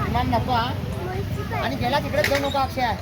विमान नको हा. आणि गेला तिकडेच जाऊ नको अक्षय.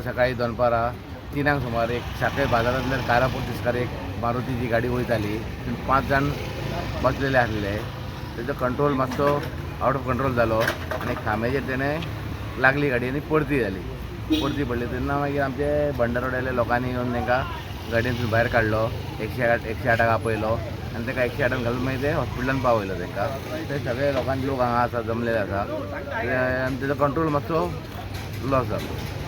सकाळी दनपारा 3 सुमार एक साखळे बाजारांतल्यान कारापूर तिस्कार एक मारुतीची गाडी वयताली. तितून 5 जाण बसलेले आसले. तेजो कंट्रोल मातसो आवट ऑफ कंट्रोल जालो आनी खांब्याचेर तेणें लागली गाडी आनी परती जाली. परती पडली तेन्ना मागीर आमचे भंडारवाड्याले लोकांनी येवन तांकां गाडयेंतून भायर काडलो. 108 108 आपयलो आनी ताका 108 घालून मागीर ते हॉस्पिटलान पावयलो तांकां. ते सगळे लोकांचे लोक हांगा आसा, जमलेले आसा. आनी तेजो कंट्रोल मातसो लॉस जालो.